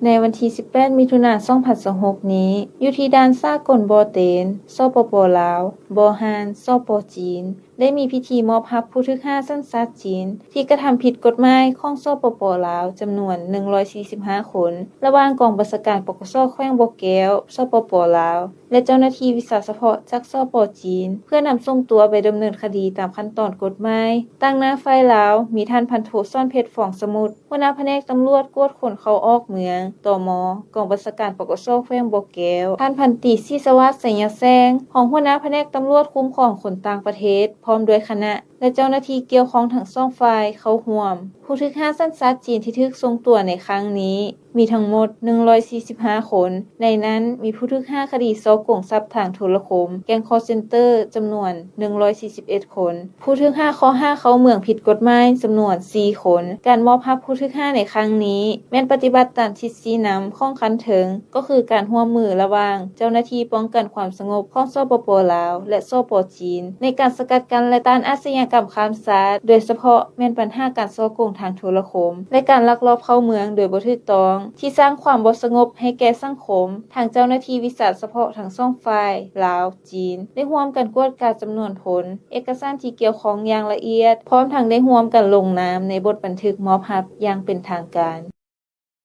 ໃນວັນທີສິບແປດ ມິຖຸນາ ສອງພັນຊາວຫົກນີ້, ຢູ່ທີ່ດ່ານສາກົນບໍ່ເຕັນ ສປປ ລາວ, ບໍ່ຮ່ານ ສປ ຈີນ ໄດ້ມີພິທີມອບຮັບຜູ້ຖືກຫ້າສັນຊາດຈີນ ທີ່ກະທຳຜິດກົດໝາຍຂອງ ສປປ ລາວ ຈຳນວນ ໜຶ່ງຮ້ອຍສີ່ສິບຫ້າຄົນ, ລະຫວ່າງກອງບັນຊາການ ປກສ ແຂວງບໍ່ແກ້ວ ສປປ ລາວ ແລະ ເຈົ້າໜ້າທີ່ວິຊາສະເພາະຈາກ ສປ ຈີນ ເພື່ອນຳສົ່ງຕົວໄປດຳເນີນຄະດີຕາມຂັ້ນຕອນກົດໝາຍ. ຕາງໜ້າຝ່າຍລາວ ມີທ່ານພັນໂທ ສອນເພັດ ຟອງສະໝຸດ, ຫົວໜ້າພະແນກຕຳຫຼວດກວດຄົນເຂົ້າອອກເມືອງ ຕມ ກອງບັນຊາການ ປກສ ແຂວງບໍ່ແກ້ວ, ທ່ານພັນຕີ ສີສະຫວາດ ໄຊຍະແສງ, ຮອງຫົວໜ້າພະແນກຕຳຫຼວດຄຸ້ມຄອງຄົນຕ່າງປະເທດ ພ້ອມດ້ວຍຄະນະ ແລະ ເຈົ້າໜ້າທີ່ກ່ຽວຂ້ອງທັງສອງຝ່າຍເຂົ້າຮ່ວມ. ຜູ້ຖືກຫ້າສັນຊາດຈີນທີ່ຖືກສົ່ງຕົວໃນຄັ້ງນີ້ ມີທັງໝົດ ໜຶ່ງຮ້ອຍສີ່ສິບຫ້າຄົນ, ໃນນັ້ນມີຜູ້ຖືກຫ້າຄະດີສໍ້ໂກງຊັບທາງໂທລະຄົມ ແກ້ງຄອລເຊັນເຕີ ຈຳນວນ ໜຶ່ງຮ້ອຍສີ່ສິບເອັດຄົນ, ຜູ້ຖືກຫ້າຂໍ້ຫາເຂົ້າເມືອງຜິດກົດໝາຍ ຈຳນວນ ສີ່ຄົນ. ການມອບຮັບຜູ້ຖືກຫ້າໃນຄັ້ງນີ້ ແມ່ນປະຕິບັດຕາມທິດຊີ້ນຳຂອງຂັ້ນເທິງ, ກໍຄືການຮ່ວມມືລະຫວ່າງເຈົ້າໜ້າທີ່ປ້ອງກັນຄວາມສະຫງົບຂອງ ສປປ ລາວ ແລະ ສປ ຈີນ ໃນການສະກັດກັ້ນ ແລະ ຕ້ານອາຊະຍາກຳຂ້າມຊາດ, ໂດຍສະເພາະແມ່ນບັນຫາການສໍ້ໂກງທາງໂທລະຄົມ ແລະ ການລັກລອບເຂົ້າເມືອງໂດຍບໍ່ຖືກຕ້ອງ ທີ່ສ້າງຄວາມບໍ່ສະຫງົບໃຫ້ແກ່ສັງຄົມ. ທາງເຈົ້າໜ້າທີ່ວິຊາສະເພາະທັງສອງຝ່າຍ ລາວ, ຈີນ ໄດ້ຮ່ວມກັນກວດກາຈຳນວນພົນ, ເອກະສານທີ່ກ່ຽວຂ້ອງຢ່າງລະອຽດ, ພ້ອມທັງໄດ້ຮ່ວມກັນລົງນາມໃນບົດບັນທຶກມອບຮັບຢ່າງເປັນທາງການ.